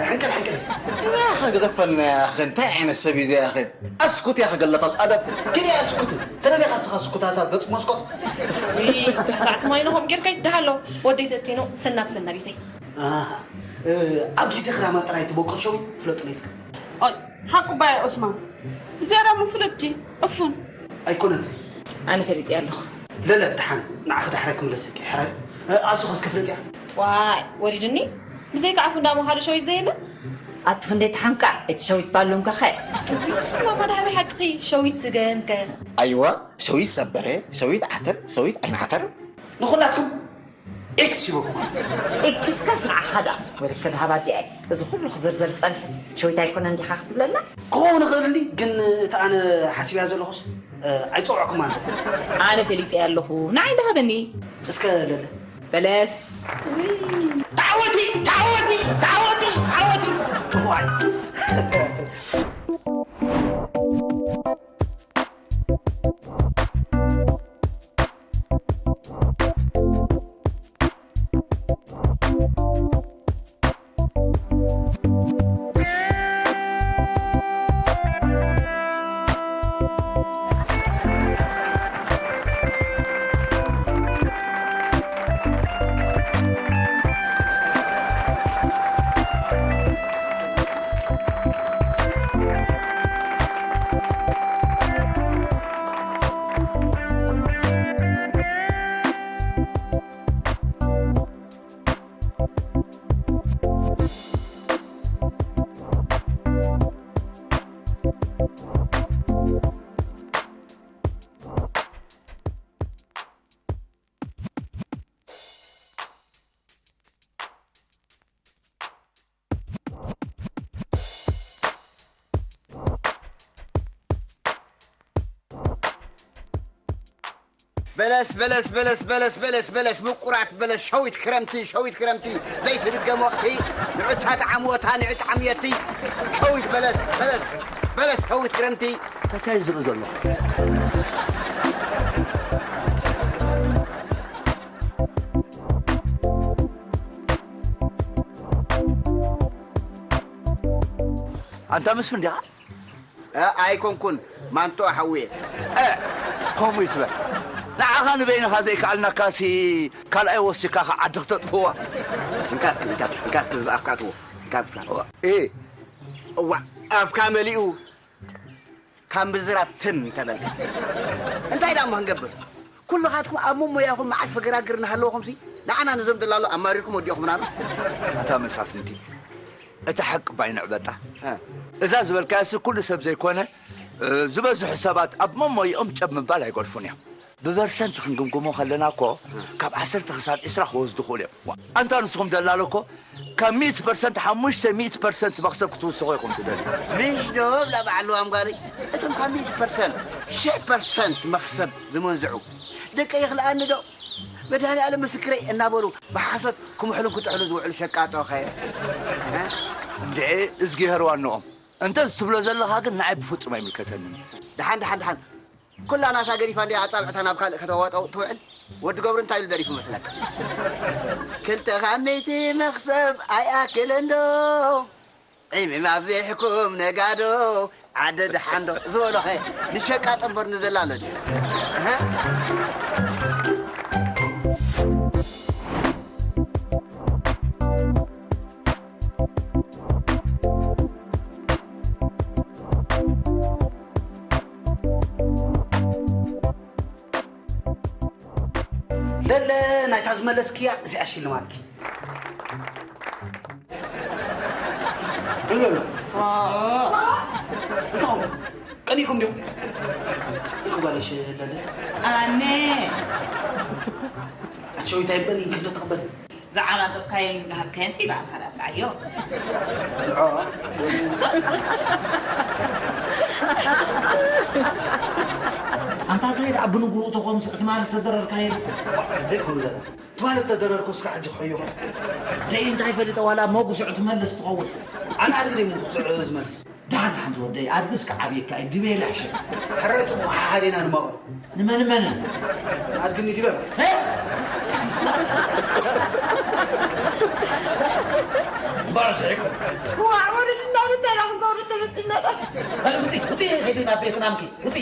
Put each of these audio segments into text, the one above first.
ሕንቅል ሕንቅል። ያኸ ግደፈና ያኸ፣ እንታይ ዓይነት ሰብ እዩ እዚ ያኸ? ኣስኩት ያኸ ገለጠል ኣደብ። ግን ያ ኣስኩት፣ ተደሊኻ ስኻ ስኩታታ ገጽ መስኮት። ጣዕስማ ኢልኹም ጌርካ ይትደሃሎ። ወደይ ተቲኖ፣ ሰናብ ሰናቢተይ። ኣሃ። ኣብ ግዜ ክራማት ጥራይ ትበቁል ሸዊት ፍለጡለይ እስከ። ኣይ፣ ሓቁ ባይ ዑስማን። እዚኣ ደሞ ፍልጥቲ፣ እፉን። ኣይኮነትን። ኣነ ፈሊጠያ ኣለኹ። ለለ፣ ደሓን፣ ንዓኺ ዳሕራይ ክምለሰኪ፣ ሕራይ። ኣሱ ኸስ ክፍለጥያ? ዋይ፣ ወሪድኒ። ብዘይካ ዓፉ እንዳመሃሉ ሸዊት ዘየለ? ኣቲ ክንደይ ተሓምቃ፣ እቲ ሸዊት ባሉም ከኸ። ማማ፣ ዳሕሪ ሓቅኺ፣ ሸዊት ስገም ከ? ኣይዋ፣ ሸዊት ሰበረ፣ ሸዊት ዓተር፣ ሸዊት ዓይኒ ዓተር። ንኹላትኩም ኤክስ ይበኩም። ኤክስካስ ንዓኻ ደኣ ወልከል ሃባ ኣዲኣይ። እዚ ኩሉ ክዝርዝር ጸንሕስ ሸዊት ኣይኮነን ዲኻ ክትብለና? ክኸውን ይኽእል እንዲ፣ ግን እቲ ኣነ ሓሲብያ ዘለኹስ፣ እ፣ ኣይጸውዕኩም ማለት እዩ። ኣነ ፈሊጠያ ኣለኹ። ንዓይ እንዳሃበኒ። እስከ ለለ። በለስ። ተዓወቲ፣ ተዓወቲ፣ ተዓወቲ፣ ተዓወቲ። እዋይ። በለስ፣ በለስ፣ በለስ፣ በለስ፣ በለስ፣ በለስ፣ ምቁራት በለስ፣ ሸዊት ክረምቲ፣ ሸዊት ክረምቲ፣ ዘይትድገም ወቕቲ፣ ንዑ እታ ጥዓምዎ፣ እታ ንዒ ጥዓምዮ እቲ፣ ሸዊት በለስ፣ በለስ፣ በለስ፣ ሸዊት ክረምቲ። እንታይ ዝርኢ ዘለኹ? ኣንታ መስፍን ዲኻ? እ፣ ኣይኮንኩን፣ ማንቶ ሓውየ። እ፣ ከምኡ ይትበል። ንዓኻ ንበይንኻ ዘይከኣልናካሲ ካልኣይ ወሲካ ኸዓ ዓዲ ክተጥፍዋ። እንካስኪ፣ እንካ-፣ እንካስኪ፣ እዚ ብኣፍካ ኣትዎ። እንካ ብፍላል። እ። እዋ፣ ኣፍካ መሊኡ ካብ ምዝራብ ትም እንተበልካ። እንታይ ደኣ እሞ ክንገብር? ኩልኻትኩም ኣብ መሞያኹም መዓት ፈገራግር እናሃለወኹምሲ፣ ንዓና ነዞም ደላሎ ኣማሪርኩም ወዲእኹምና ኣሎ። ኣታ መሳፍንቲ፣ እቲ ሓቂ ባይ ንዕበጣ። እ። እዛ ዝበልካያሲ ኩሉ ሰብ ዘይኮነ፣ እ፣ ዝበዝሑ ሰባት ኣብ መሞይኦም ጨብ ምባል ኣይገድፉን እዮም። ብፐርሰንት ክንግምግሞ ከለና እኮ፣ እ። ካብ ዓሰርተ ክሳብ ዕስራ ክወስዱ ይኽእሉ እዮም። ዋ፣ ኣንታ ንስኹም ደላሎ እኮ፣ ካብ ሚእቲ ፐርሰንት ሓሙሽተ ሚእቲ ፐርሰንት መኽሰብ ክትውስኹ ኢኹም ትደልዩ። ምሽ ዶ ብላ በዓል ለዋም ጓለይ፣ እቶም ካብ ሚእቲ ፐርሰንት ሽሕ ፐርሰንት መኽሰብ ዝመንዝዑ ደቀይ ይኽልኣኒ ዶ? መድሃኒኣለም ምስክረይ እናበሉ ብሓሶት ክምሕሉን ክጥሕሉ ዝውዕሉ ሸቃጦኸ? እንድዒ እዝጊሄር ዋንኦም። እንተ ዝትብሎ ዘለኻ ግን ንዓይ ብፍጹም ኣይምልከተንን። ደሓን፣ ደሓን፣ ደሓን። ኩላ ናታ ገዲፋ እንድያ ኣጻብዕታ ናብ ካልእ ከተዋጠው ትውዕል። ወዲ ገብሩ እንታይ ኢሉ ደሪፉ መስለካ? ክልተ ካብ ሚእቲ መኽሰብ ኣይኣክልን ዶ? ዒምዒም ኣብዚሕኩም ነጋዶ፣ ዓዲ ደሓን ዶ ዝበሎኸ ንሸቃጦ እምበር ንደላሎ ድዩ? እህ? ለለ ናይታ ዝመለስክያ እዚኣ ሽልማትኪ። ለለ። ፋ። እንታኹም? ቀኒእኩም ድዮም? እንኩ ጓለሽ ለለ። ኣነ። ኣቸዊታይ በል፣ ክንዶ ተቐበል። ዝዓናጠጥካዮን ዝገሃዝካዮን ሲ ባዕልኻ ደኣ ብልዓዮ። ብልዖ። ኣንታ እንታይ ደኣ ብንግሆ ተኾምስ እቲ ማለት ተደረርካዮ? ዘይኮኑ ዘለ። እቲ ማለት ተደረርኩ እስካ ሕጂ ክሕዮ። ደይ እንታይ ፈሊጠ ዋላ መጉስዑ ትመልስ ትኸውን። ኣነ ኣድግደ ይምጉስዑ ዝመልስ። ደሓን ደሓን ዝወደይ፣ ኣድጊ እስከ ዓብየካ እዩ፣ ድቤ ይላሕሸ። ሕራይ ጽቡቕ፣ ሓሓዲና ንማቕሎ። ንመን መን? ንኣድጊ ንዲበላ። እ? ባርስ ዒኮ። ዋዕ፣ ወርድ እንዳሉ እንታይ ኢና ክንገብር ተመጺና? ውጺ፣ ውጺ፣ ኸይዲ ናብ ቤትና ምኪ። ውጺ።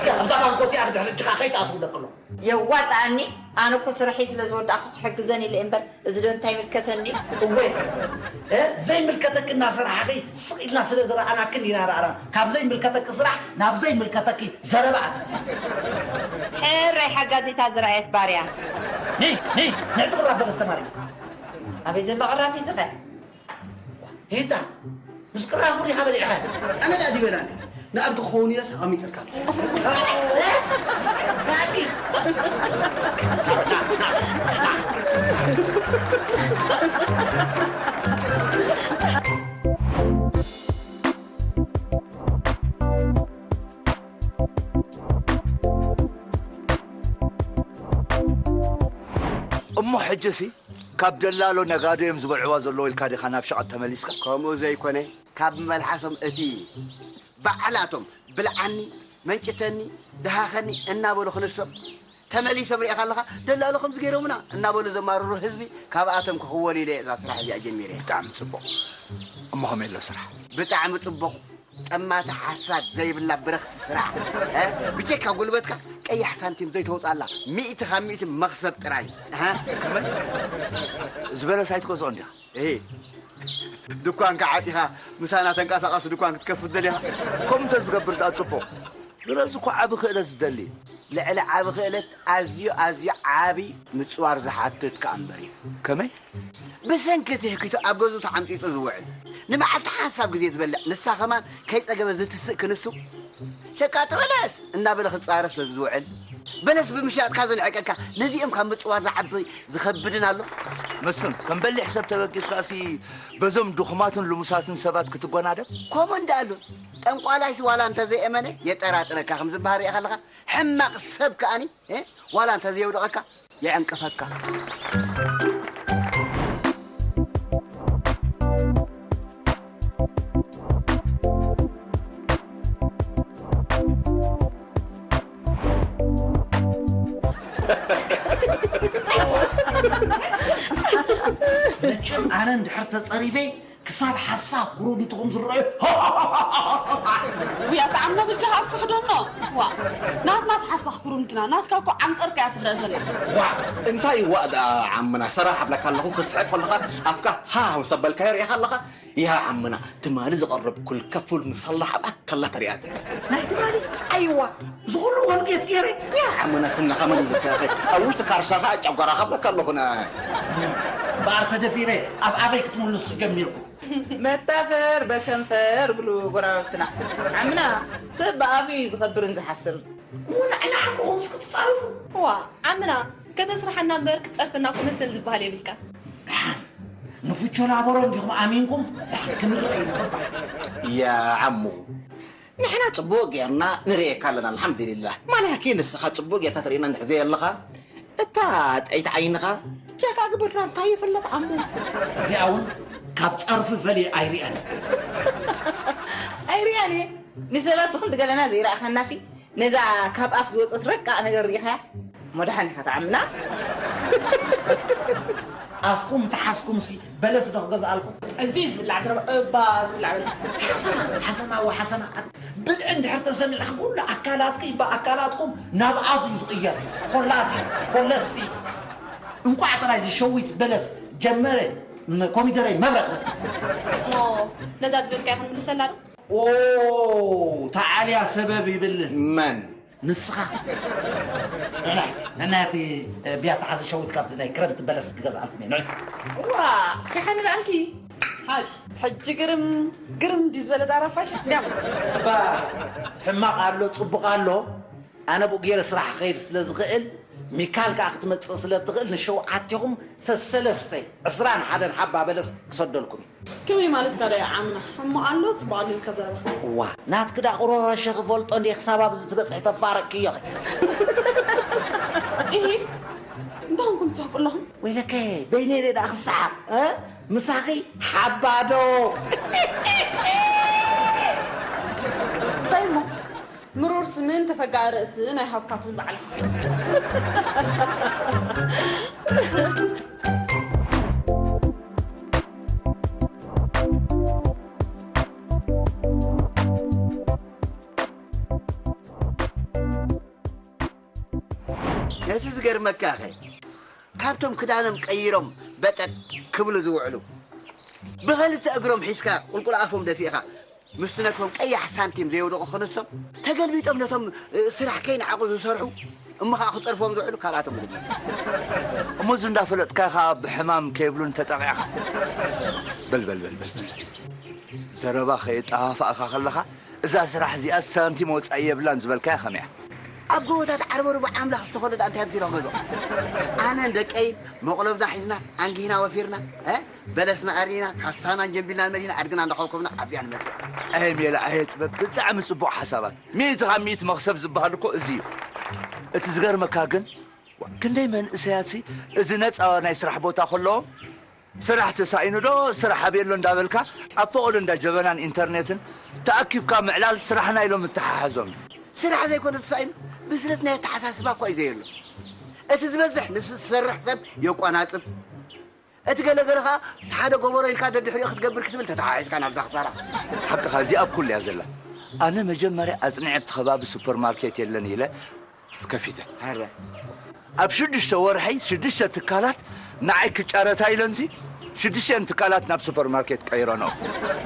ያ፣ ኣብዛ ባንኮ እዚኣ ድሕሪ እጅኻ ከይትኣትው ደቅሎ። የዋጽኣኒ። ኣነ እኮ ስርሐይ ስለ ዝወዳእኩ ክሕግዘን ኢለ እምበር፣ እዚ ዶ እንታይ ይምልከተኒ? እወ፣ እ፣ ዘይምልከተኪ እናሰራሕኺ ስቕ ኢልና ስለ ዝረኣናክን ኢና ረኣና። ካብ ዘይምልከተኪ ስራሕ ናብ ዘይምልከተኪ ዘረባ ኣትኺ። ሕራይ ሓጋዚት ዝረኣየት ባርያ። ነይ፣ ነይ፣ ነይ፣ ትቕራፍ በለ ኣስተማሪ። ኣበይ ዘሎ ቅራፍ እዩ ዝኸ? ሄታ፣ ምስ ቅራፉ ዲኻ በሊዕኻ? ኣነ ደኣ ዲበላ እንዴ? ንኣድጊ ክኸውን ኢለስ ኣቐሚጠልካ ኣለኹ። ናቲ! እሞ ሕጂሲ ካብ ደላሎ ነጋዶ እዮም ዝበልዕዋ ዘለዉ ኢልካ ዲኻ ናብ ሸቐጥ ተመሊስካ? ከምኡ ዘይኮነ፣ ካብ መልሓሶም እቲ ባዕላቶም ብልዓኒ፣ መንጭተኒ፣ ደሃኸኒ እናበሉ ክንሶም ተመሊሶም ርኢኻ ኣለኻ። ደላሎ ከምዚ ገይሮምና እናበሉ ዘማርሩ ህዝቢ ካብኣቶም ክኽወል ኢለ እዛ ስራሕ እዚኣ ጀሚረ። ብጣዕሚ ጽቡቕ። እሞ ከመይ ኣሎ ስራሕ? ብጣዕሚ ጽቡቕ። ጠማቲ ሓሳድ ዘይብላ ብርኽቲ ስራሕ። እ? ብጀካ ጉልበትካ ቀያሕ ሳንቲም ዘይተውፅኣላ ሚእቲ ካብ ሚእቲ መኽሰብ ጥራይ። እህ? ከመይ? ዝበለስ ኣይትገዝኦን ዲኻ? እህ። ድኳንካ ዓፂኻ ምሳና ተንቀሳቓሲ ድኳን ክትከፍት ደሊኻ? ከምኡ እንተዝገብር ደኣ ፅቡቕ። ንርእሲ እኮ ዓቢ ክእለት ዝደሊ። ልዕሊ ዓቢ ክእለት ኣዝዩ፣ ኣዝዩ ዓቢ ምጽዋር ዝሓትት ከኣ እምበር እዩ። ከመይ? ብሰንኪ ትህኪቱ ኣብ ገዝኡ ተዓምጺጹ ዝውዕል፣ ንመዓልቲ ሓንሳብ ግዜ ዝበልዕ፣ ንሳ ከማን ከይጸገበ ዝትስእ ክንሱ፣ ሸቃጢ በለስ እናበለ ክጻረፍ ሰብ ዝውዕል፣ በለስ ብምሻጥካ ዝንዕቀካ፣ ነዚኦም ካብ ምጽዋር ዝዓቢ ዝኸብድን ኣሎ? መስፍን፣ ከም በሊሕ ሰብ ተበጊስካሲ በዞም ድኹማትን ልሙሳትን ሰባት ክትጎናደብ? ከምኡ እንዳ ኣሎ፣ ጠንቋላይሲ ዋላ እንተዘይኣመነ የጠራጥረካ ከም ዝበሃል ርኢኻ ኣለኻ። ሕማቕ ሰብ ከኣኒ፣ እ፣ ዋላ እንተዘየውድቐካ፣ የዕንቅፈካ። መቸም ኣነ እንድሕር ተጸሪፈ፣ ክሳብ ሓሳኽ ኩርምትኹም ዝረኣዩ። ውይ፣ ኣታ ዓምና በጃኻ ኣፍካ ክደኖ። ዋ፣ ናትናስ ሓሳኽ ኩርምትና፣ ናትካ እኮ ዓንቀርካ እያ ትረኣ ዘላ። ዋ፣ እንታይ ዋእ ደኣ ዓምና፣ ሰራሕ ኣብለካ ኣለኹ፣ ክትስሕቅ ከለኻ ኣፍካ ሃ ምስ ኣበልካዮ ርኢኻ ኣለኻ። ያ ዓምና፣ ትማሊ ዝቐረብኩልካ ፉል ምስ ኣላ ኣብ ኣካላ ተሪኣትኒ። ናይ ትማሊ? ኣይዋ፣ እዚ ኩሉ ወልጌት ገይረ? ያ ዓምና፣ ስንኻ መን ኢልካ ኢኺ? ኣብ ውሽጢ ካርሻኻ ጨጓራኻ ኣብለካ ኣለኹ ና። እምበኣር ተደፊረ ኣብ ኣፈይ ክትምልሱ ጀሚርኩም። መታፈር በከንፈር ብሉ ጎረባብትና። ዓምና፣ ሰብ ብኣፉ እዩ ዝኸብርን ዝሓስርን። እሞ ንዓና ዓምኹምስ ክትጻረፉ? እዋ፣ ዓምና፣ ከተስርሓና እምበር ክትጸርፈና እኮ መሰል ዝበሃል የብልካን። ደሓን፣ ንፉቾ ናበሮ እንዲኹም ኣሚንኩም፣ ደሓን ክንርኢ ኢና በባዕልና። ያ ዓሙ፣ ንሕና ጽቡቕ ጌርና ንርእየካ ኣለና፣ ኣልሓምዱሊላህ። ማለትኪ ንስኻ ጽቡቕ ጌርካ ትርእየና እንድሕር ዘየለኻ፣ እታ ጠይቲ ዓይንኻ ጃካ ግብርና እንታይ ይፍለጥ ዓሙ? እዚኣ እውን ካብ ጸርፊ ፈልየ ኣይርእያን። ኣይርእያን እየ። ንሰባት ብኽንዲ ገለና ዘይረኣኸናሲ፣ ነዛ ካብ ኣፍ ዝወጸት ረቃቕ ነገር ርኢኻያ? እሞ ደሓን ኢኻ ትዓምና? ኣፍኩም ተሓዝኩምሲ በለስ ዶ ክገዝኣልኩም? እዚ ዝብላዕ ዘረባ፣ እባ ዝብላዕ በለስ። ሓሰማ፣ ሓሰማ፣ ወሓሰማ። ብድዒ እንድሕር ተሰሚዕኪ፣ ኩሉ ኣካላትኪ፣ ብኣካላትኩም ናብ ኣፍ እዩ ዝቕየር። ኮላሲ፣ ኮለስቲ። እንቋዕ ጥራይ እዚ ሸዊት በለስ ጀመረ፣ ም-፣ ኮሚደረይ መብረቕ በቃ። እሞ ነዛ ዝበልካያ ክንምልሰላ ዶ? ኦ፣ ተዓልያ ሰበብ ይብል። መን? ንስኻ። ንዕናይ፣ ንዕናይ እቲ፣ እ፣ ብያታ ሓዚ ሸዊት ካብዚ ናይ ክረምቲ በለስ ክገዝኣልኩም እየ። ንዑ። ዋ፣ ሸሓኒ ደኣ እንኪ። ሓብሽ፣ ሕጂ ግርም፣ ግርም ድዩ ዝበለ ዳራፋይ? እንዲያም። እባ፣ ሕማቕ ኣሎ፣ ጽቡቕ ኣሎ። ኣነ ብኡ ገይረ ስራሕ ክኸይድ ስለ ዝኽእል፣ ሚካል ከኣ ክትመጽእ ስለ እትኽእል፣ ንሸውዓቴኹም ሰሰለስተ ዕስራን ሓደን ሓባ በለስ ክሰደልኩም እዩ። ከመይ ማለትካ ደኣ ዓምና? ሕማቕ ኣሎ፣ ጽቡቕ ኣሎ ኢልካ ዘረባ። እዋ፣ ናትኪ ደኣ ቁሩብ ረሸ ክፈልጦ እንድየ ክሳብ ኣብዚ ትበጽሒ ተፋረቅክዮ ኸ? ኢሂ፣ እንታይ ኮንኩም ትስሕቁ ኣለኹም? ወይለከ፣ በይነይ ደኣ ክሰሓቕ፣ እ? ምሳኺ ሓባዶ። እንታይ እሞ? ምሩር ስምን ተፈጋኢ ርእስን ኣይሃብካ ትብል ባዕልኻ። ነቲ ዝገርመካኸ፣ ካብቶም ክዳኖም ቀይሮም በጠጥ ክብሉ ዝውዕሉ፣ ብኸልተ እግሮም ሒዝካ ቁልቁል ኣፎም ደፊእኻ፣ ምስቲ ነቶም ቀያሕ ሳንቲም ዘየውደቑ ክነሶም፣ ተገልቢጦም ነቶም፣ እ፣ ስራሕ ከይነዓቑ ዝሰርሑ፣ እሞ ኸዓ ክጸርፍዎም ዝውዕሉ ካልኣቶም እዮም። እሞ እዚ እንዳፈለጥካ ኢኻ ብሕማም ከይብሉን ተጠቒዕኻ። በል፣ በል፣ በል፣ በል፣ በል። ዘረባ ከየጠፋፋእኻ ከለኻ፣ እዛ ስራሕ እዚኣ ሳንቲም ወጻኢ የብላን ዝበልካያ ከመይ እያ? ኣብ ጎቦታት ዓርበ ርቡዕ ኣምላኽ ዝተኸለለ እንታይ ኣምሲሎ ክገዝኦ? ኣነን ደቀይን መቑለብና ሒዝና፣ ኣንጊህና ወፊርና፣ እ? በለስና ኣሪና፣ ካሳናን ጀንቢልናን መሊና፣ ኣድግና እንዳኾብኮብና ኣብዚኣ ንመጽእ። ኣየ ሜላ፣ ኣየ ጥበብ፣ ብጣዕሚ ጽቡቕ ሓሳባት። ሚእቲ ካብ ሚእቲ መኽሰብ ዝበሃል እኮ እዚ እዩ። እቲ ዝገርመካ ግን፣ ክንደይ መንእሰያትሲ እዚ ነጻ ናይ ስራሕ ቦታ ከለዎም፣ ስራሕ ተሳኢኑ ዶ፣ ስራሕ ኣበይ ኣሎ እንዳበልካ፣ ኣብ ፈቐዶ እንዳ ጀበናን ኢንተርኔትን ተኣኪብካ ምዕላል ስራሕና ኢሎም ምትሓሓዞም። ስራሕ ዘይኮነ ተሳኢኑ፣ ብስለት ናይ ኣተሓሳስባ እኳ እዩ ዘየሎ። እቲ ዝበዝሕ ንሱ ዝሰርሕ ሰብ የቋናጽብ። እቲ ገለገለ ኸኣ፣ እቲ ሓደ ጎበሮ ኢልካ ደድሕሪኡ ክትገብር ክትብል ተተሓሒዝካ ናብዛ ክሳራ። ሓቅኻ፣ እዚኣ ኣብ ኩሉ እያ ዘላ። ኣነ መጀመርያ ኣጽኒዐ ኣብቲ ከባቢ ሱፐርማርኬት የለን ኢለ ከፊተ። ሃረ። ኣብ ሽዱሽተ ወርሒ ሽዱሽተ ትካላት ንዓይ ክጫረታ ኢለንሲ፣ ሽዱሽተን ትካላት ናብ ሱፐርማርኬት ቀይረንኦ።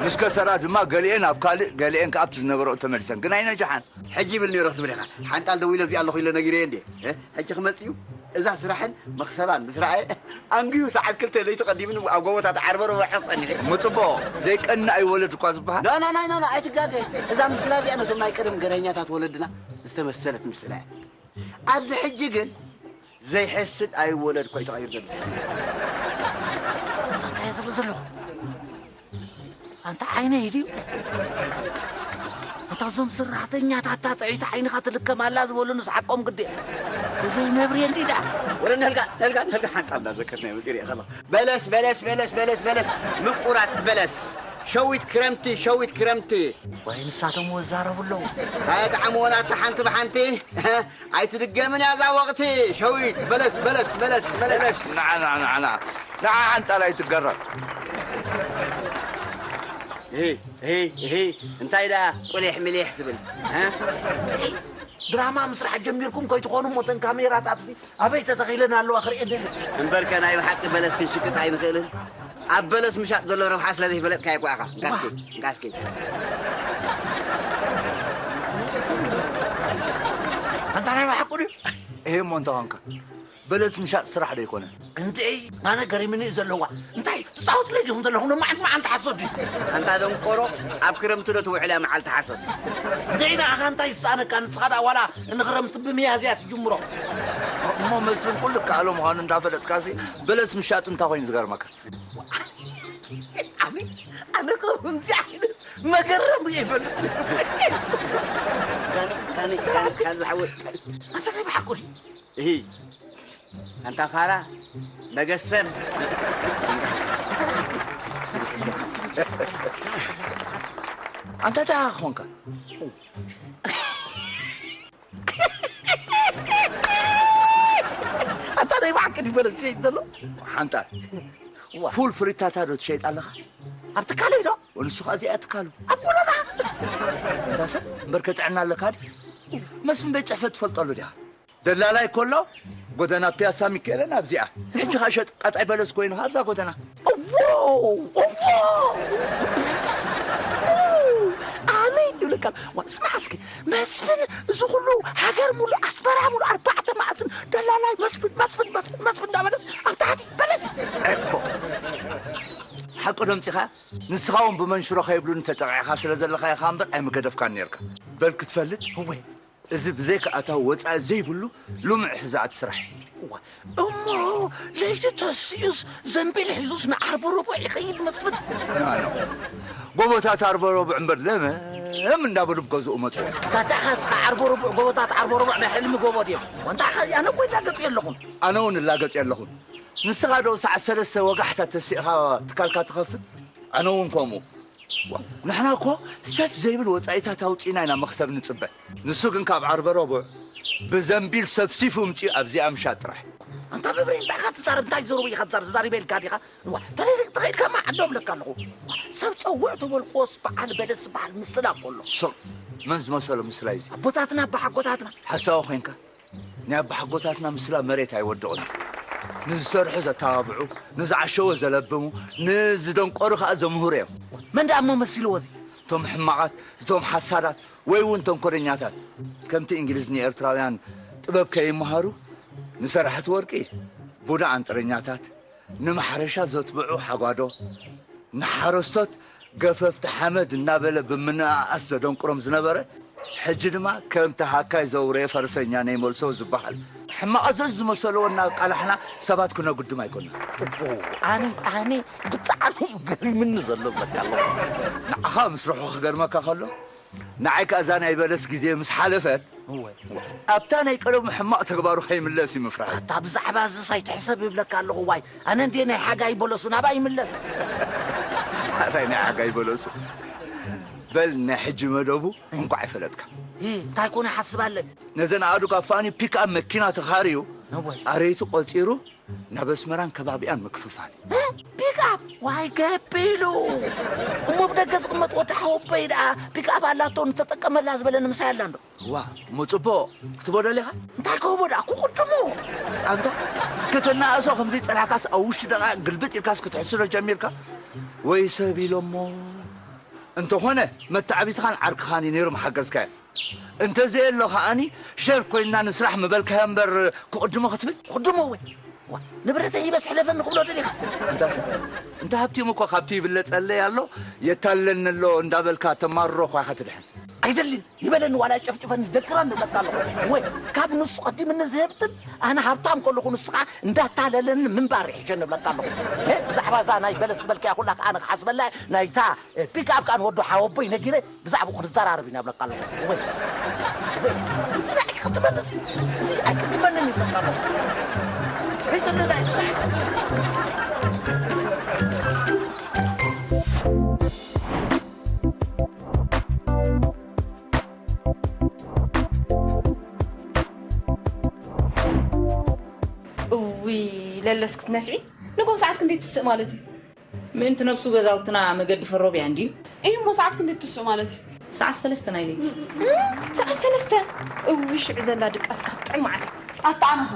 ምስ ከሰራ ድማ ገሊኤን ኣብ ካልእ፣ ገሊኤን ከኣ ኣብቲ ዝነበረኦ ተመሊሰን። ግን ኣይነጃሓን። ሕጂ ይብል ነይሩ ክትብል ኢኻ። ሓንጣል ደዊለ ኣብዚኣ ኣለኹ ኢለ ነጊረዮ እንዴ? እ? ሕጂ ክመጽእ እዩ። እዛ ስራሕን መኽሰባን ምስ ረኣየ፣ ኣንግዩ ሰዓት ክልተ ለይቲ ቀዲሙኒ ኣብ ጎቦታት ዓርበ ርቡዕ ጸኒሑ። ምጽቦ፣ ዘይቀንእ ኣይወለድ እኳ ዝበሃል። ኖ፣ ኖ፣ ኖ፣ ኖ፣ ኖ፣ ኣይትጋገ። እዛ ምስላ እዚኣ ነቶም ናይ ቀደም ገረኛታት ወለድና ዝተመሰለት ምስላ እያ። ኣብዚ ሕጂ ግን ዘይሐስድ ኣይወለድ እኳ እዩ ተቐይሩ ዘሎ። እንታይ እየ ዝርኢ ዘለኹ? ኣንታ ዓይነይ ድዩ? ኣንታ እዞም ሰራሕተኛታት እታ ጥዕይቲ ዓይንኻ ትልከም ኣላ ዝበሉንስ ሓቆም ግዲ። ብዘይ መብርየ እንዲ ደኣ። ወረ ነልጋ፣ ነልጋ፣ ነልጋ ሓንጣል እንዳዘከርና መፂእ ሪአ ከለኹ። በለስ፣ በለስ፣ በለስ፣ በለስ፣ በለስ፣ ምቁራት በለስ። ሸዊት ክረምቲ፣ ሸዊት ክረምቲ። ወይ ንሳቶም ወዛረቡ ኣለዉ። ኣይጥዓምዎን ኣታ ሓንቲ ብሓንቲ። ኣይትድገምን እያ እዛ ወቕቲ። ሸዊት፣ በለስ፣ በለስ፣ በለስ፣ በለስ። ንዓ፣ ንዓ፣ ንዓ፣ ንዓ። ንዓ ሓንጣል ኣይትገረም። እሂ፣ እሂ፣ እሂ፣ እንታይ ደኣ ቁሊሕ ምሊሕ ትብል? እ? ድራማ ምስራሕ ጀሚርኩም ከይትኾኑ እሞ እተን ካሜራታት እዚ ኣበይ ተተኺለን ኣለዋ ክርእየን ደሊ። እምበርከ ናይ ብሓቂ በለስ ክንሽቅጥ ኣይንኽእልን። ኣብ በለስ ምሻጥ ዘሎ ረብሓ ስለ ዘይፈለጥካዮ እኮ ኢኻ። እንካ እስኪ፣ እንካ እስኪ። ኣንታ ናይ ብሓቂ ድዩ? እሄ እሞ እንተ ኾንካ። በለስ ምሻጥ ስራሕ ዶ ኣይኮነን? እንድዒ፣ ኣነ ገሪምኒ እዩ ዘለዋ። እንታይ ትጻወትለይ ዲኹም ዘለኹም? መዓልቲ መዓልቲ ሓሶት ድዩ? ኣንታ ደንቆሮ፣ ኣብ ክረምቲ ዶ ትውዕል እያ መዓልቲ ሓሶት? እንድዒ፣ ንዓኻ እንታይ ይሰኣነካ? ንስኻ ደኣ ዋላ ንክረምቲ ብሚያዝያ ትጅምሮ። እሞ መስፍን ኩሉ ከኣሎ ምዃኑ እንዳፈለጥካሲ በለስ ምሻጡ እንታይ ኮይኑ ዝገርመካ? ኣነ፣ ኣነ ከምዚ ዓይነት መገረም ርእየ ይፈልጥ። ካኒ፣ ካኒ፣ ካኒ፣ ካኒ ዝሓወ-፣ ኣንታ ናይ ብሓቁ ድዩ? እሂ፣ ኣንታ ፋራ፣ መገሰም። ኣንታ ደኣ እስኪ። ኣንታ ደኣ ኾንካ። ኣንታ ናይ ብሓቂ ድዩ በለስ ዝሸይጥ ዘሎ? ሓንጣል። ዋ። ፉል ፍሪታታ ዶ ትሸይጥ ኣለኻ? ኣብ ትካለይ ዶ? ንሱ ኸኣ እዚኣ ትካሉ። ኣብ ጎደና። እንታ ሰብ፣ እምበርከ ጥዕና ኣለካ ድዩ? መስፍን ቤት ጽሕፈት ትፈልጠሉ ዲኻ? ደላላይ ከሎ፣ ጎደና ፒያሳ ሚካኤልን ኣብዚኣ። ሕጂ ኸኣ ሸጥ ቀጣይ በለስ ኮይኑ ኣብዛ ጎደና። እዎ፣ እዎ። ኣነ ይብለካ፣ ዋ፣ ስማዕ እስኪ፣ መስፍን፣ እዚ ኩሉ ሃገር ሙሉእ፣ ኣስመራ ሙሉእ፣ ኣርባዕተ ማዕዝን ደላላይ መስፍን፣ መስፍን፣ መስፍን፣ መስፍን እንዳበለስ ኣብ ታሕቲ በለስ። እኮ። ሓቂ ዶ ኣምጺኻ? ንስኻ እውን ብመንሽሮ ከይብሉኒ ተጠቒዕካ ስለ ዘለኻ ኢኻ እምበር ኣይምገደፍካን ነይርካ። በል ክትፈልጥ? እወ። እዚ ብዘይካ ኣታዊ ወጻኢ ዘይብሉ ልሙዕ ሕዛእቲ ስራሕ እዩ። እዋ፣ እሞ ለይቲ ተሲኡስ ዘንቢል ሒዙስ ንዓርቢ ረቡዕ ይኸይድ መስፍን? ናኖ፣ ጎቦታት ዓርቢ ረቡዕ እምበር ለመም እንዳበሉ ብገዝኡ መጽዎ። ታታ ኸስኻ ዓርቢ ረቡዕ፣ ጎቦታት ዓርቢ ረቡዕ ናይ ሕልሚ ጎቦ ድዮም? ወንታ ኸ ኣነ እኮ ይላገጽ የለኹን። ኣነ እውን እላገጽ የለኹን። ንስኻ ዶ ሰዓት ሰለስተ ወጋሕታ ተሲእኻ ትካልካ ትኸፍት? ኣነ እውን ከምኡ። ዋ፣ ንሕና እኮ ሰብ ዘይብል ወጻኢታት ኣውጺእና ኢና መኽሰብ ንጽበ። ንሱ ግን ካብ ዓርበ ረቡዕ ብዘንቢል ሰብሲፉ ምጺኡ ኣብዚኣ ምሻጥ ጥራሕ። ኣንታ መብሬ፣ እንታይ ኢኻ ትዛረብ? እንታይ ዘረቡ ኢኻ ትዛረብ? ተዛሪበ ኢልካ ዲኻ? ዋ፣ ተለይ-፣ ተኸይድካማ ዓዶም ለካ ኣለኹ። ዋ፣ ሰብ ጸውዕ ተበልክዎስ በዓል በለስ ዝበሃል ምስላ እኮ ኣሎ። ስቕ፣ መን ዝመሰሎ ምስላ እዩ እዚ? ኣቦታትና፣ ኣቦሓጎታትና። ሓሳዊ ኮይንካ። ናይ ኣባሓጎታትና ምስላ መሬት ኣይወድቕን እዩ። ንዝሰርሑ ዘተባብዑ፣ ንዝዓሸወ ዘለብሙ፣ ንዝደንቆሩ ከኣ ዘምህሩ እዮም። መን ደኣ እሞ መሲልዎ እዚ? እቶም ሕማቓት፣ እቶም ሓሳዳት፣ ወይ እውን ተንኮለኛታት። ከምቲ እንግሊዝ ንኤርትራውያን ጥበብ ከይመሃሩ፣ ንሰራሕቲ ወርቂ ቡዳ ኣንጥረኛታት፣ ንማሕረሻ ዘትብዑ ሓጓዶ፣ ንሓረስቶት ገፈፍቲ ሓመድ እናበለ ብምንእኣስ ዘደንቁሮም ዝነበረ፣ ሕጂ ድማ ከምቲ ሃካይ ዘውረየ ፈረሰኛ ነይመልሶ ዝበሃል ሕማቕ ኣዘዝ ዝመሰለዎ እናቃላሕና ሰባት ክነጉድም ኣይኮንና። ኣነ ኣነ ብጣዕሚ እዩ ገሪምኒ ዘሎ በቃ ኣሎ። ንዓኻ ምስርሑ ክገርመካ ከሎ፣ ንዓይ ከኣ እዛ ናይ በለስ ግዜ ምስ ሓለፈት፣ እወ። ኣብታ ናይ ቀደሙ ሕማቕ ተግባሩ ከይምለስ እዩ ምፍራህ። ኣታ ብዛዕባ እዝስ ኣይትሕሰብ ይብለካ ኣለኹ። ዋይ፣ ኣነ እንድየ ናይ ሓጋይ በለሱ ናባይ ይምለስ። ኣታይ ናይ ሓጋይ በለሱ። በል ናይ ሕጂ መደቡ እንቋዕ ይፈለጥካ። እ፣ እንታይ ኮነ ሓስብ ኣለ? ነዘን ኣእዱግ ኣፋኒ ፒክኣፕ መኪና ተኻርዩ፣ እወ። ኣረይቲ ቆጺሩ፣ ናብ ኣስመራን ከባቢኣን ምክፍፋል። እ? ፒክኣፕ? ዋይ ገቢሉ። እሞ ብደገ ዝቕመጥ ወዲ ሓወቦይ ደኣ ፒክኣፕ ኣላቶ ንተጠቀመላ ዝበለኒ ምሳይ ኣላ እንዶ? ዋ፣ እሞ ጽቡቕ ክትቦ ደሊኻ? እንታይ ክህቦ ደኣ? ክቕድሞ። ኣንታ ክትናእሶ ከምዘይ ጸናሕካስ ኣብ ውሽጢ ደቓ ግልብጥ ኢልካስ ክትሕስዶ ጀሚርካ? ወይ ሰብ ኢሎሞ። እንተኾነ መተዓቢትኻን ዓርክኻን እዩ ነይሩ ምሓገዝካዮ። እንተዘየሎ ከኣኒ ሸር ኮይንና ንስራሕ ምበልካዮ እምበር ክቕድሞ ክትብል? ክቕድሞ ወይ? ዋ፣ ንብረተይ ሂበስ ሕለፈኒ ክብሎ ደሊኻ? እንታ ሰብ፣ እንታ ሃብቲሙ እኮ ካብቲ ይብለጸለይ ኣሎ፣ የታልለኒ ኣሎ እንዳበልካ ተማርሮ እኳ ኢኻ ትድሕን። ኣይደልን፣ ይበለኒ ዋላ ጨፍጭፈኒ ደክረኒ እብለካ ኣለኹ። ወይ ካብ ንሱ ቀዲምኒ ዝህብትን ኣነ ሃብታም ከለኹ ንሱ ከዓ እንዳታለለኒ ምንባር ይሕሸኒ እብለካ ኣለኹ። እ፣ ብዛዕባ እዛ ናይ በለስ ዝበልካያ ኩላ ከዓ ኣነ ክሓስበላ እየ። ናይታ ፒክኣፕ ከዓ ንወዲ ሓወቦይ ነጊረ ብዛዕባኡ ክንዘራረብ ኢና እብለካ ኣለኹ። ወይ፣ ወይ፣ እዚ ንዓይ ክጥመኒ፣ እዚ፣ እዚ ኣይክጥመንን እዩ እብለካ ኣለኹ። ሒዝኒ ናይ፣ ናይ፣ እውይ፣ ለለስ ክትነፍዒ። ንጎ ሰዓት ክንደይ ትስእ ማለት እዩ? ምእንቲ ነብሱ ገዛውትና መገዲ ፈሮብያ እንድዩ። እዩ እሞ ሰዓት ክንደይ ትስእ ማለት እዩ? ሰዓት ሰለስተ ናይ ለይቲ። እም፣ ሰዓት ሰለስተ? እውይ፣ ሽዑ ዘላ ድቃስ ካብ ጥዕም መዓት። ኣታ ኣነኸ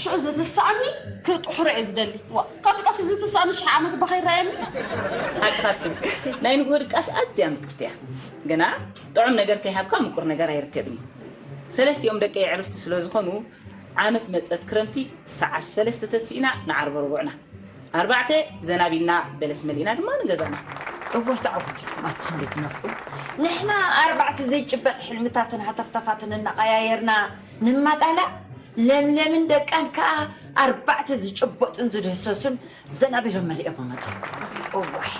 ሽዑ ዘተሰኣኒ ክጥሕሮ እየ ዝደሊ። ዋ፣ ካብ ድቃስ ዝተሰኣኒ ሽሕ ዓመት ባኸ ይረኣየኒ። ሓቅኻትክን። ናይ ንግሆ ድቃስ ኣዝያ ምቅርቲ እያ። ግና ጥዑም ነገር ከይሃብካ ምቁር ነገር ኣይርከብን እዩ። ሰለስቲኦም ደቀይ ዕርፍቲ ስለ ዝኾኑ፣ ዓመት መጸት ክረምቲ ሰዓት ሰለስተ ተሲእና ንዓርበ ርቡዕና። ኣርባዕተ ዘናቢልና በለስ መሊእና ድማ ንገዛና። እወ ተዓወት ኢኹም ኣታ ክንደይ ትነፍዑ። ንሕና ኣርባዕተ ዘይጭበጥ ሕልምታትን ሃተፍተፋትን እናቐያየርና ንማጣላእ፣ ለምለምን ደቃን ከኣ ኣርባዕተ ዝጭበጡን ዝድህሰሱን ዘናቢሎም መሊኦም መጹ። እዋይ።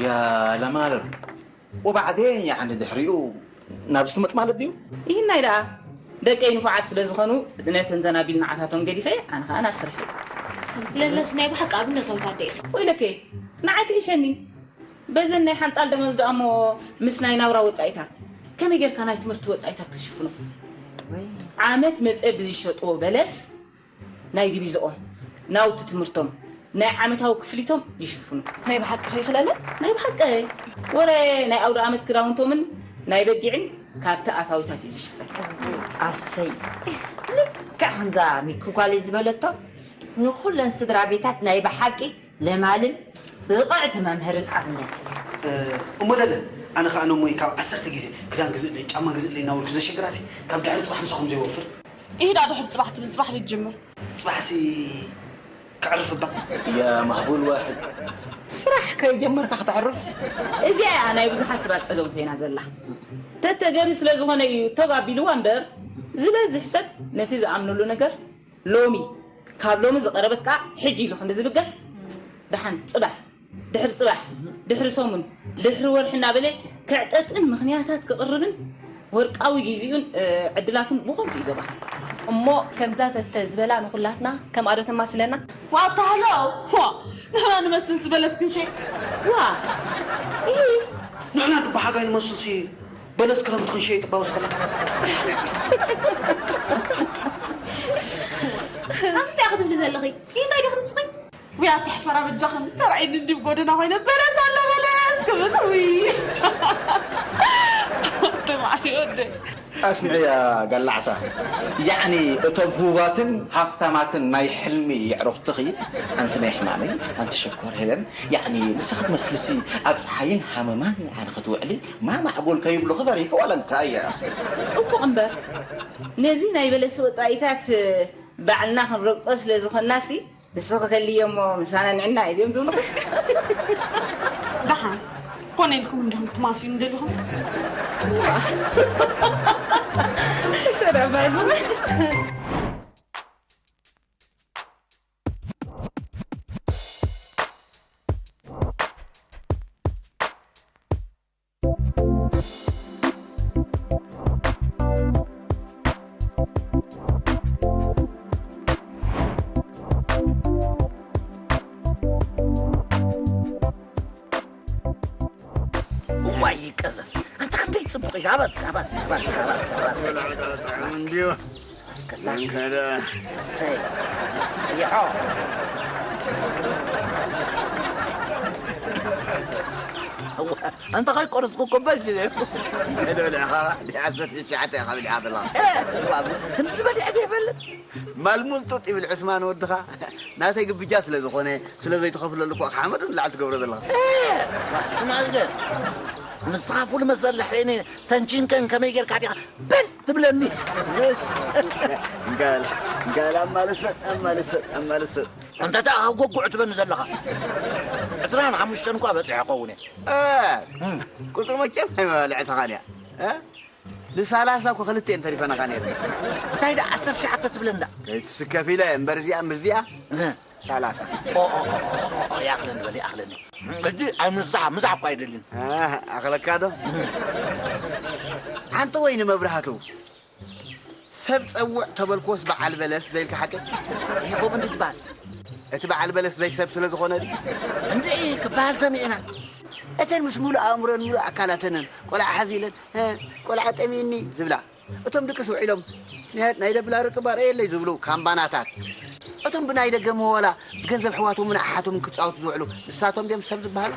يا لمالم وبعدين يعني ድሕሪኡ ናብ ዝትመጽ ማለት ድዩ? ይህናይ ደኣ ደቀይ ንፉዓት ስለ ዝኾኑ ነተን ዘናቢል ንዓታቶም ገዲፈ ኣነ ኸኣ ናብ ስርሐይ። ለለስ ናይ ብሓቂ ኣብነታዊት ኣደ ኢኺ። ወይለከ ንዓይ ክሕሸኒ በዘን ናይ ሓንጣል ደመወዝ ደኣ እሞ ምስ ናይ ናብራ ወጻኢታት ከመይ ጌርካ ናይ ትምህርቲ ወጻኢታት ክትሽፍኖ? ወይ ዓመት መጸ ብዝሸጥዎ በለስ ናይ ዲቪዝኦም፣ ናውቲ ትምህርቶም፣ ናይ ዓመታዊ ክፍሊቶም ይሽፍኑ። ናይ ብሓቂ ኺኽለለ? ናይ ብሓቂ። ወረ ናይ ኣውደ ዓመት ክዳውንቶምን ናይ በጊዕን ካብቲ ኣታዊታት እዩ ዝሽፈን። ኣሰይ፣ ልክዕ ከምዛ ሚኪ ጓለይ ዝበለቶ፣ ንኹለን ስድራ ቤታት ናይ ብሓቂ ለማልን ብቕዕቲ መምህርን ኣብነት። እሞ ለለ፣ ኣነ ኸኣ ነሞይ ካብ ዓሰርተ ግዜ ክዳን ግዝእለይ፣ ጫማ ግዝእለይ እናበልኩ ዘሸግራሲ ካብ ድሕሪ ጽባሕ ምሳኹም ዘይወፍር። ኢሂዳ ድሕሪ ጽባሕ ትብል፣ ጽባሕ ድጅምር። ጽባሕሲ ከዕርፍ እባ። يا مهبول واحد ስራሕ ከይጀመርካ ከተዕርፍ። እዚኣ እያ ናይ ብዙሓት ሰባት ጸገም ኮይና ዘላ። ተተገሪ ስለ ዝኾነ እዩ ቶግ ኣቢልዋ እምበር፣ ዝበዝሕ ሰብ ነቲ ዝኣምነሉ ነገር ሎሚ፣ ካብ ሎሚ ዝቐረበት ከኣ ሕጂ ኢሉ ክንዲ ዝብገስ፣ ደሓን ጽባሕ፣ ድሕሪ ጽባሕ፣ ድሕሪ ሰሙን፣ ድሕሪ ወርሒ እናበለ ከዕጠጥን ምኽንያታት ክቕርብን ወርቃዊ ግዜኡን፣ እ፣ ዕድላቱን ብኸንቱ እዩ ዘባኽን። እሞ ከምዛ ተተ ዝበላ ንኹላትና ከምኣ ዶ ተማስለና? ዋታ ሃሎ! ዋ! ንሕና ንመስል ዝበለስ ክንሸይጥ? ዋ! ኢሂ! ንሕና ድባ ሓጋይ ንመስልሲ በለስ ክረምቲ ክንሸይጥ እባ ወስኸላ። ኣንቲ እንታይ ክትብሊ ዘለኺ? እንታይ ዲኺ ንስኺ? ውይ ኣቲ ሕፈራ በጃኽን፣ ተራእይ ድድብ ጎደና ኮይነ በለስ ኣሎ በለስ ክብል፣ ውይ። ወደ ማዕዲ ወደ። ኣስምዕያ ጋላዕታ፣ ያዕኒ እቶም ህቡባትን ሃፍታማትን ናይ ሕልሚ የዕሩኽትኺ፣ ኣንቲ ናይ ሕማመይ፣ ኣንቲ ሽኮር ሄለን፣ ያዕኒ ንስኺ ትመስልሲ ኣብ ጸሓይን ሃመማን ያዕኒ ክትውዕሊ ማማዕጎል ከይብሉኺ ፈሪህኪ ዋላ እንታይ እያ? ጽቡቕ እምበር፣ ነዚ ናይ በለስ ወጻኢታት ባዕልና ክንረግጾ ስለ ዝኾንናሲ፣ ንስኺ ከልዮ እሞ ምሳና ንዕና እዮም ዝብሉኺ። ደሓን ኮነ ኢልኩም እንዲኹም ክትማስዩኒ ደሊኹም? ተረባዙ። እዋይ ቀዘፍ፣ ኣንታ ክንደይ ጽቡቕ እዩ። ሃባስ፣ ሃባስ፣ ሃባስ፣ ሃባስ፣ ሃባስ። ጥዑም እንድዩ። ኣስከታ። እንከደ። ሰይ። ይሖ። እዋ፣ ኣንታ ከይቆረስኩ እኮ በል ኢለ። እንከደ ብልዕኻ፣ ድሕሪ ዓሰርተ ትሽዓተ ኢኻ ብሊዓ ዘለኻ። እ፣ እዋ፣ ክንድዚ በሊዐ ዘይፈልጥ። ማል ሙልጡጥ ይብል ዑስማን ወድኻ። ናተይ ግብጃ ስለ ዝኾነ፣ ስለ ዘይትኸፍለሉ እኮ ሓመዱ ንላዕሊ ትገብሮ ዘለኻ። እ፣ ዋ፣ ትማዝገን። ንስኻ ፉል መሰል ለሕኒ ተንቺንከን ከመይ ጌርካ ዲኻ በል ትብለኒ? እንጋል፣ እንጋል ኣማልሰ፣ ኣማልሰ፣ ኣማልሰ። እንተ ደኣ ካብ ጎጉዕ ትበኒ ዘለኻ። ዕስራን ሓሙሽተን እኳ በጺሐ እኸውን እየ። እ፣ ቁጽሪ መቸም ኣይመባልዕትኻን እያ። እ? ንሳላሳ እኮ ክልተ እየን ተሪፈናኻ ነይረን። እንታይ ደኣ ዓሰርተ ትሽዓተ ትብለኒ ደኣ? ከይትስከፍ ኢለ እምበር እዚኣ ምስዚኣ እ። ሳላሳ። ኦ፣ ኦ፣ ኦ፣ ኦ፣ ኦ፣ ይኣኽለኒ በል፣ ይኣኽለኒ። ሕጂ ኣብ ምሳሕ፣ ምሳሕ እኮ ኣይደልን። ኣህ፣ ኣኽለካ ዶ? ሓንቲ ወይ ንመብራህቱ። ሰብ ጸውዕ ተበልኩዎስ በዓል በለስ ዘይልካ ሓቂ? ይሄ ከምኡ እንዲ ዝበሃል። እቲ በዓል በለስ ዘይሰብ ስለ ዝኾነ ድዩ? እንድዒ ክበሃል ሰሚዕና። እተን ምስ ሙሉእ ኣእምሮን ሙሉእ ኣካላተንን ቆልዓ ሓዚለን፣ "እ፣ ቆልዓ ጠምዩኒ" ዝብላ። እቶም ድቅስ ውዒሎም፣ "ናይ፣ ናይ ደብላ ርቂ ባርኣየለይ" ዝብሉ ካምባናታት። እቶም ብናይ ደገ መወላ ብገንዘብ ኣሕዋቶምን ኣሓቶምን ክጻወቱ ዝውዕሉ፣ ንሳቶም ድዮም ሰብ ዝበሃሉ?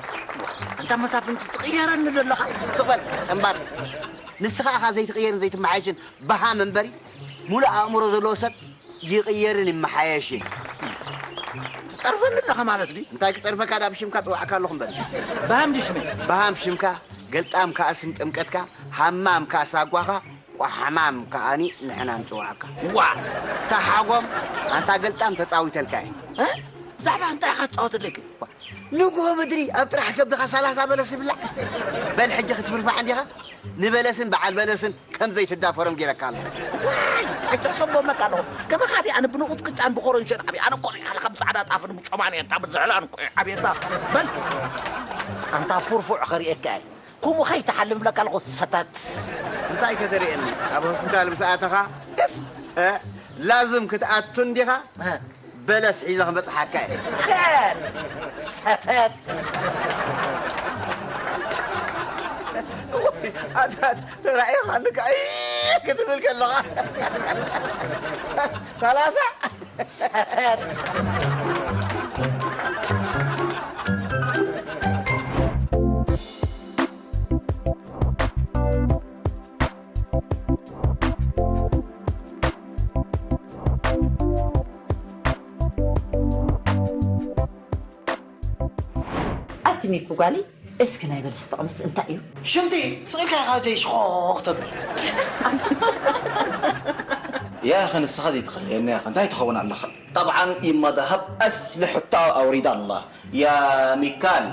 ኣንታ መሳፍንቲ ትቕየረኒ ዘለኻ። ስቕ በል፣ ጠምባር። ንስኻ ኢኻ ዘይትቕየርን ዘይትመሓየሽን በሃም እምበሪ፣ ሙሉእ ኣእምሮ ዘለዎ ሰብ ይቕየርን ይመሓየሽን። ትጸርፈኒ ኣለኻ ማለት ድዩ? እንታይ ክጸርፈካ፣ ዳ ብሽምካ ጽዋዕካ ኣለኹ እምበሪ። በሃም ድዩ ሽመይ? በሃም ሽምካ፣ ገልጣም ከኣ ስም ጥምቀትካ፣ ሃማም ከኣ ሳጓኻ፣ ቋሕማም ከኣኒ ንሕና ንጽውዓካ። ዋ! ተሓጎም፣ ኣንታ ገልጣም ተጻዊተልካ እየ። እ? ብዛዕባ እንታይ ኢኻ ትጻወተለይ ግን? ንግሆ ምድሪ ኣብ ጥራሕ ከብድኻ ሰላሳ በለስ ይብላዕ። በል ሕጂ ክትፍርፋዕ እንዲኻ? ንበለስን በዓል በለስን ከም ዘይትዳፈሮም ጌረካ ኣለኹ። ዋይ! ኣይትሕሰቦ እብለካ ኣለኹ። ከማኻ ድየ ኣነ ብንቑጽቅጫን ብኾረንሸን ዓብየ? ኣነ እኮ ርኢኻ ከም ጻዕዳ ጣፍን ብጮማን እየ እታ ብዝሕላን እኮ እየ ዓብየ እታ። በል! ኣንታ ፉርፉዕ ኸርእየካ እየ። ከምኡ ከይትሓልም እብለካ ኣለኹ ሰተት። እንታይ ከተርእየኒ? ኣብ ሆስፒታል ምስ ኣተኻ፣ እፍ፣ እ፣ ላዝም ክትኣቱ እንዲኻ? እ። በለስ ሒዘ ክመጽሓካ እየ። ቸር! ሰተት! ወይ፣ ኣታ ተራእየኻ ንካ፣ እይ፣ ክትብል ከለኻ። ሰላሳ? ሰተት! ኣቲ ሚኩ ጓሊ፣ እስኪ ናይ በለስ ጥቕምስ እንታይ እዩ? ሽንቲ ስቕ ኢልካ ኢኻ ዘይሽኾኽ ተብል። ያኸ ንስኻ ዘይትኽልየኒ ያኸ እንታይ ትኸውን ኣለኻ? ጠብዓን ይማ ደሃብ ኣስሊ ሕቶ ኣውሪዳ ኣላ። ያ ሚካል፣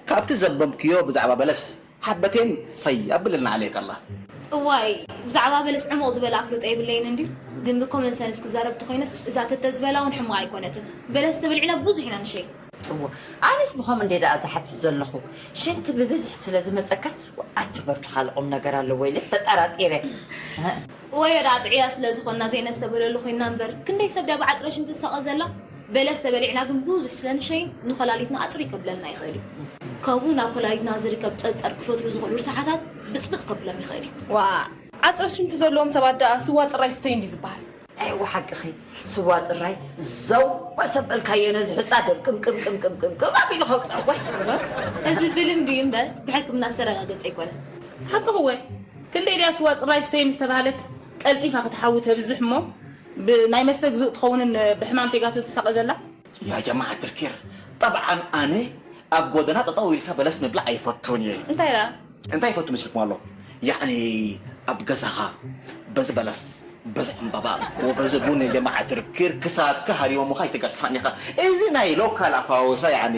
ካብቲ ዘንበብክዮ ብዛዕባ በለስ ሓበቴን ፈይ ኣብለልና ዓሌት ኣላ። እዋይ፣ ብዛዕባ በለስ ዕሙቕ ዝበለ ኣፍልጦ የብለይን እንድዩ፣ ግን ብኮመን ሰንስ ክዛረብ ተኾይነስ እዛ ተተ ዝበላ እውን ሕሙቕ ኣይኮነትን። በለስ ተበሊዕና ብዙሕ ኢና ንሸይ። እዎ፣ ኣነስ ብኸምኡ እንዴ ደኣ ዝሓትት ዘለኹ። ሽንቲ ብብዝሒ ስለ ዝመጸካስ፣ ኣቲ በርዱ ካልእ ቁም ነገር ኣለዎ ኢለስ ተጠራጢረ። ወዮ ደኣ ጥዑያት ስለ ዝኾንና ዘይነስተብህለሉ ኮይንና እምበር፣ ክንደይ ሰብ ድያ ብዓጽረ ሽንቲ ትሳቐ ዘላ? በለስ ተበሊዕና ግን ብዙሕ ስለ ንሸይን ንኮላሊትና ኣጽሪ ከብለልና ይኽእል እዩ። ከምኡ ናብ ኮላሊትና ዝርከብ ጸጸር ክፈጥሩ ዝኽእሉ ርሳሓታት ብጽብጽ ከብሎም ይኽእል እዩ። ዋእ! ዓጽረ ሽንቲ ዘለዎም ሰባት ደኣ ስዋ ጽራይ ስተዩ እንድዩ ዝበሃል። ኣይዋ ሓቅኺ፣ ስዋ ጽራይ ዘው ኣሰበልካዮ ነዚ ሕጻ ደርቅምቅምቅምቅምቅም ኣቢሉ ከውጽእ። ዋይ! እዚ ብልምዲ እዩ እምበር ብሕክምና ዝተረጋገጸ ኣይኮነን። ሓቅኺ ወይ? ክንደይ ድያ ስዋ ጽራይ ስተይ ምስ ተባህለት ቀልጢፋ ክትሓዊ ተብዝሕ እሞ፣ ብናይ መስተ ግዙእ ትኸውንን ብሕማም ፌጋቶ ትሳቐ ዘላ? يا جماعة الخير، طبعا أنا ኣብ ጎደና ጠጠው ኢልካ በለስ ምብላዕ ኣይፈቱን እየ። እንታይ ደኣ? እንታይ ይፈቱ መስልኩም ኣሎ? ያዕኒ ኣብ ገዛኻ በዚ በለስ፣ በዚ ዕምባባ፣ ወበዚ ቡን፣ የጀማዓት ርክር ክሳድካ ሃሪሞምኻ ኣይትገጥፋን ኢኻ። እዚ ናይ ሎካል ኣፋወሳ ያዕኒ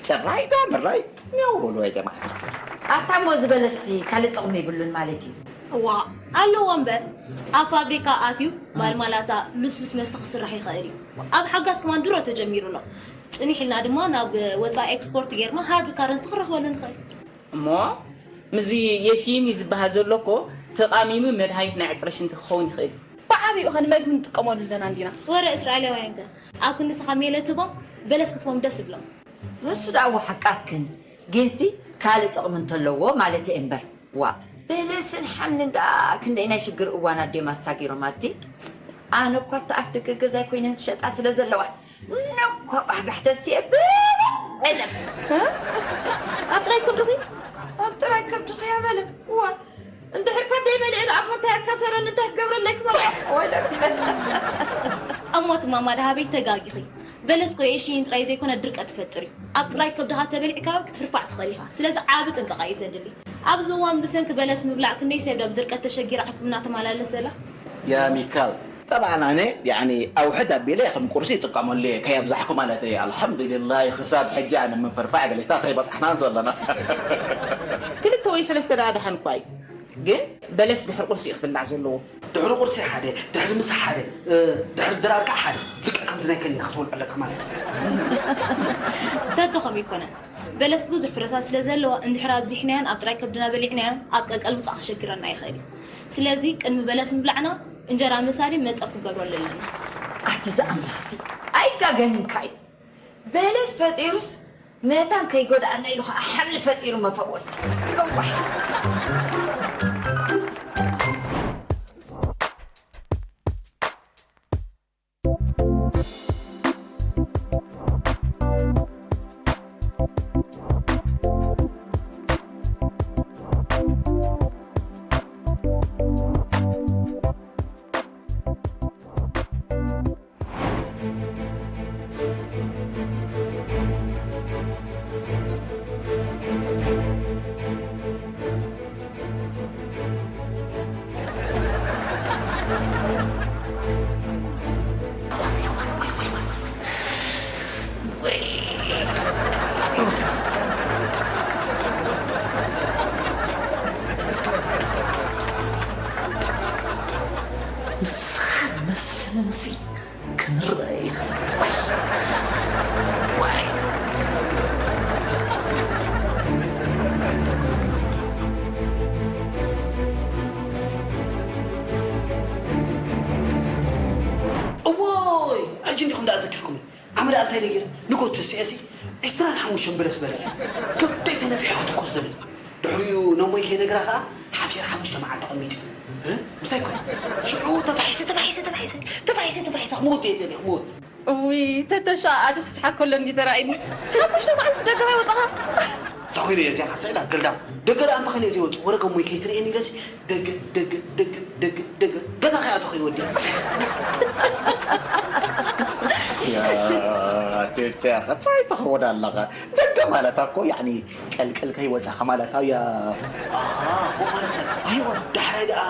ጽራይ ዶ ምራይ? ያው በሉ የጀማዓት ርክር። ኣታ እሞ እዚ በለስቲ ካልእ ጥቕሚ የብሉን ማለት እዩ? እዋ ኣለዎ እምበር፣ ኣብ ፋብሪካ ኣትዩ ማልማላታ ልስሉስ መስተ ክስራሕ ይኽእል እዩ። ኣብ ሓጋዝ ከማን ድሮ ተጀሚሩ ኣሎ። ጽኒሕ ኢልና ድማ ናብ ወጻኢ ኤክስፖርት ጌርና ሃርድ ካረንሲ ክረኽበሉ ንኽእል። እሞ ምስዚ የሺኒ ዝበሃል ዘሎ እኮ ተቓሚሙ መድሃኒት ናይ ዕጽረ ሽንቲ ክኸውን ይኽእል እዩ። ብዓቢኡ ኸ ንመግቢ ንጥቀመሉ ኣለና እንዲና። ወረ እስራኤላውያን ከ ኣብ ክንዲ ስኻ ሜለ ትቦም በለስ ክትቦም ደስ ይብሎም። ንሱ ደኣ እዎ ሓቃትክን፣ ግንሲ ካልእ ጥቕሚ እንተለዎ ማለት እየ እምበር። ዋ፣ በለስን ሓምልን ደኣ ክንደይ ናይ ሽግር እዋን ኣድዮም ኣሳጊሮም ኣቲ። ኣነ እኳ ኣብቲ ኣፍ ደገ ገዛይ ኮይነን ዝሸጣ ስለ ዘለዋ፣ ነኳ ቋሕጋሕ ተስየ ብዕ ዕዘብ። እ? ኣብ ጥራይ ከብድኺ? ኣብ ጥራይ ከብድኺ እያ በለ። ዋ፣ እንድሕር ከብደይ መሊኡ ደኣ እሞ እንታይ ኣካሰረኒ፣ እንታይ ክገብረለይ ክመርዖ? ወይለከ። እሞ እቲ ማማ ደሃበይ ተጋጊኺ። በለስ እኮ የሽኒን ጥራይ ዘይኮነ ድርቀት ትፈጥር እዩ። ኣብ ጥራይ ከብድኻ ተበሊዕካ ክትፍርፋዕ ትኽእል ኢኻ። ስለዚ ዓቢ ጥንቃቐ እዩ ዘድሊ። ኣብዚ እዋን ብሰንኪ በለስ ምብላዕ ክንደይ ሰብ ዳ ብድርቀት ተሸጊራ ሕክምና ትመላለስ ዘላ? يا ميكال، طبعا أنا يعني أوحد أبيلي خم كرسي تقام اللي كي أبزحكم على تي، الحمد لله، خساب حجة أنا من فرفع قال لي: "تاتي بطحنا نزلنا." ክልተ ወይ ሰለስተ ደኣ ደሓን እኳ እዩ። ግን በለስ ድሕሪ ቁርሲ እዩ ክብላዕ ዘለዎ። ድሕሪ ቁርሲ ሓደ፣ ድሕሪ ምሳ ሓደ፣ እ፣ ድሕሪ ድራር ከዓ ሓደ። ልክዕ ከምዚ ናይ ከኒና ክትበልዖ ኣለካ ማለት እዩ። ተቶ ከምኡ ይኮነን። በለስ ብዙሕ ፍረታት ስለ ዘለዎ፣ እንድሕር ኣብዚሕናዮን ኣብ ጥራይ ከብድና በሊዕናዮን፣ ኣብ ቀልቀል ምጻእ ከሸግረና ይኽእል እዩ። ስለዚ ቅድሚ በለስ ምብላዕና እንጀራ መሳሊ መጸብ ክንገብረሉ ኣለና። ኣቲ ዝኣምላኽሲ ኣይጋገንንካ እዩ። በለስ ፈጢሩስ መታን ከይጎድኣና ኢሉ ኸዓ ሓምሊ ፈጢሩ መፈወሲ። እዋይ። ንስኻን መስፍንንሲ ክንረአ ኢና። ዋይ! ዋይ! እዎይ! ሕጂ እንዲኹም ደኣ ዘኪርኩምኒ። ዓመዳ እንታይ ደጊር ንጎቱ ሲኤሲ ዒስራን ሓሙሽተን በለስ በለ። ከብደይ ተነፊሐ ክትኮስ ደለ። ድሕሪኡ ነሞይ ከይነግራ ከኣ ሓፊር ሓሙሽተ መዓልቲ ተቐሚጡ። እ? ምሳይ ኮነ። ሽዑ ተፋሒሰ፣ ተፋሒሰ፣ ተፋሒሰ፣ ተፋሒሰ፣ ተፋሒሰ፣ ክሞት እየ ደልየ፣ ክሞት። እውይ፣ ተተሻ ኣቲ ክስሓቅ ከሎ እንዲ ተራእይኒ። ሓሙሽተ መዓልቲ ደገ ኣይወጻኻ? እንታይ ኮይኑ እየ እዚኣ ካሳ ኢላ ገልዳም። ደገ ደኣ እንታይ ኮይኑ እየ ዘይወጽእ? ወረ ከሞይ ከይትርእየኒ ኢለሲ ደገ፣ ደገ፣ ደገ፣ ደገ፣ ደገ። ገዛ ከይኣተኹ ይወዲ። ያ ቴቴ፣ እንታይ ትኸውን ኣለኻ? ደገ ማለት እኮ፣ ያዕኒ፣ ቀልቀል ከይወጻኻ ማለት እያ። ኣሃ፣ ከምኡ ማለት እያ። ኣይዋ። ዳሕራይ ደኣ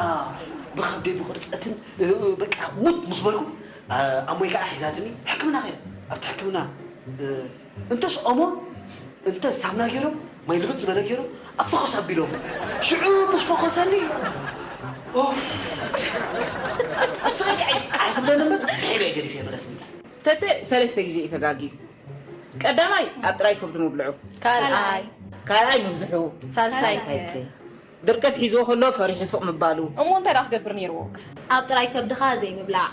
ብኸብደይ ብቕርጸትን፣ እ፣ በቃ፣ ሙት ምስ በልኩ፣ ኣ-፣ ኣሞይ ከኣ ሒዛትኒ ሕክምና ከይደ። ኣብቲ ሕክምና፣ እ፣ እንተስ ኦሞ፣ እንተ ሳምና ገይሮም፣ ማይ ልኽጥ ዝበለ ገይሮም፣ ኣብ ፈኾስ ኣቢሎም። ሽዑ ምስ ፈኾሰኒ፣ ኡፍ! ስቕ ኢልካ ዒስ ቃሕ ዝብለኒ እምበር፣ ድሒረ እየ ገዲፈ በለስ ምብላዕ። ተተ ሰለስተ ግዜ እዩ ተጋግዩ። ቀዳማይ ኣብ ጥራይ ከብዱ ምብልዑ። ካልኣይ። ካልኣይ ምብዝሑ። ሳልሳይ። ሳልሳይ ከ? ድርቀት ሒዝዎ ከሎ ፈሪሑ ስቕ ምባሉ። እሞ እንታይ ደኣ ክገብር ነይርዎ? ኣብ ጥራይ ከብድኻ ዘይምብላዕ።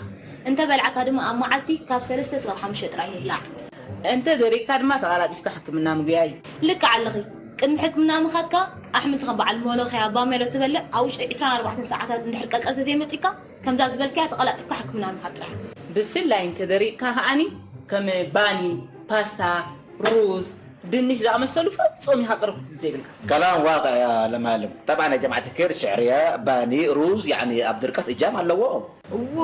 እንተ በላዕካ ድማ ኣብ መዓልቲ ካብ ሰለስተ እስካብ ሓሙሽተ ጥራይ ምብላዕ። እንተ ደሪቕካ ድማ ተቐላጢፍካ ሕክምና ምጉያይ። ልክዕ ኣለኺ። ቅድሚ ሕክምና ምኻድካ ኣሕምልቲ ከም በዓል ሞሎኸያ፣ ባሜሎ ትበልዕ፣ ኣብ ውሽጢ ዒስራን ኣርባዕተን ሰዓታት እንድሕር ቀልቀል ተዘይመጺካ፣ ከምዛ ዝበልካያ ተቐላጢፍካ ሕክምና ምኻድ ጥራሕ። ብፍላይ እንተ ደሪቕካ ከኣኒ ከም ባኒ፣ ፓስታ፣ ሩዝ፣ ድንሽ ዝኣመሰሉ ፈጾም ኢኻ ቅርብት ብዘይብልካ። كلام واقع يا لمالم. طبعا يا جماعة الخير، شعرية، باني، روز، يعني ኣብ ድርቀት እጃም ኣለዎ። እዎ፣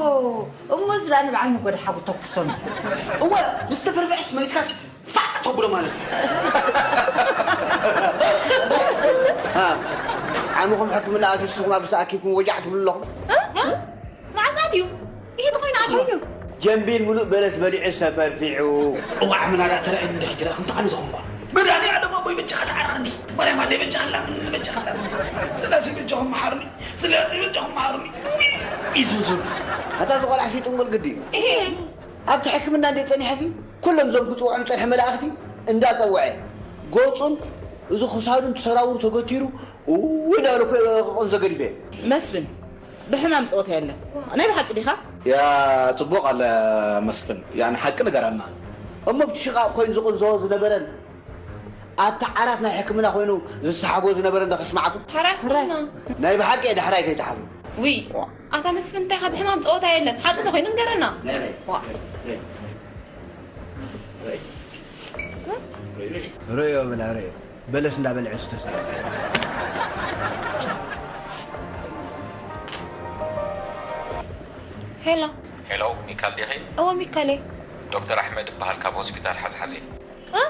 እሞ እዚ ደኣ ንብዓል ንጎዳ ሓቡ ተኩሶም። እወ፣ ምስ ተፈርፍዕስ መሊስካስ ፋዕ ተብሎ ማለት እዩ። ሃ፣ ዓሚኹም ሕክምና ኣትስኹም ኣብዚ ተኣኪብኩም ወጃዕ ትብሉ ኣለኹም። መዓዛት እዩ? ይሄ ተኾይኑ ኣትዩ። ጀንቢል ሙሉእ በለስ በሊዑ ዝተፈርፊዑ። እዋዕ ምናዳ ተራእየኒ እንዲ ሕጂ ደኣ ከምቲ ዓሚ ዝኾንኳ። መድሃኒ ዓለም ኣቦይ በጃኻ ተዓርኸኒ። ማርያም ኣደይ በጃኻ ላምኒ፣ በጃኻ ላምኒ። ስላሴ በጃኹም መሓሩኒ። ስላሴ በጃኹም መሓሩኒ። ኡይ፣ ኢየሱስ። ኣታ እዚ ቆልዓ ሲ ጥንቁል ግዲ እዩ። እሄ። ኣብቲ ሕክምና እንደ ጸኒሐሲ ኩሎም እዞም ክጽውዖም ጸንሐ መላእኽቲ እንዳጸውዐ ገጹን እዚ ክሳዱን ተሰራውሩ ተገቲሩ እው እንዳበለ እኮ ክቕንዞ ገዲፈ። መስፍን፣ ብሕማም ጸወታ የለን። ናይ ብሓቂ ዲኻ? ያ ጽቡቕ ኣለ መስፍን፣ ያን ሓቂ ንገረና። እሞ ብቲ ሽቓቕ ኮይኑ ዝቕንዞ ዝነበረን ኣብቲ ዓራት ናይ ሕክምና ኮይኑ ዝሰሓቦ ዝነበረን ዶ ከስማዓኩም? ሓራስ ኮና። ናይ ብሓቂ እየ ዳሕራይ ከይትሓብሩ። ውይ፣ ኣታ መስፍን እንታይ ካብ ሕማም ጸወታ የለን። ሓቂ ተኾይኑ ንገረና። ናይ በይ። ዋ። ናይ በይ። ርእዮ ብላ ርእዮ። በለስ እንዳበልዐ ዝተሳለ። ሄሎ። ሄሎ፣ ሚካል ዲኺ? እወ፣ ሚካል እየ። ዶክተር ኣሕመድ እበሃል፣ ካብ ሆስፒታል ሓዝሓዝ እየ። እ?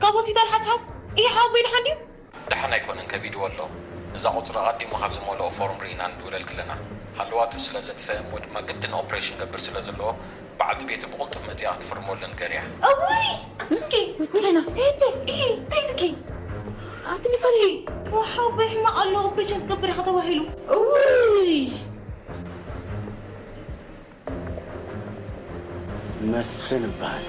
ካብ ሆስፒታል ሓዝሓዝ? ይህ ሓወቦይ ደሓን ድዩ? ደሓን ኣይኮነን፣ ከቢድዎ ኣሎ። እዛ ቁጽሪ ኣቐዲሙ ካብ ዝመልኦ ፎርም ርኢና ንድውለልኪ ኣለና። ሃለዋቱ ስለ ዘጥፍአ እሞ ድማ ግድን ኦፕሬሽን ገብር ስለ ዘለዎ፣ በዓልቲ ቤቱ ብቕልጡፍ መጺኣ ክትፍርመሉ ንገርያ። እውይ! እንኪ! ወይና! እህተ! እሄ! እንታይ ኢልኪ? ኣቲ ሚካል! ወሓወቦይ ሕማቕ ኣሎ፣ ኦፕሬሽን ክትገብር ኢኻ ተባሂሉ። እውይ! መስፍን እበሃል።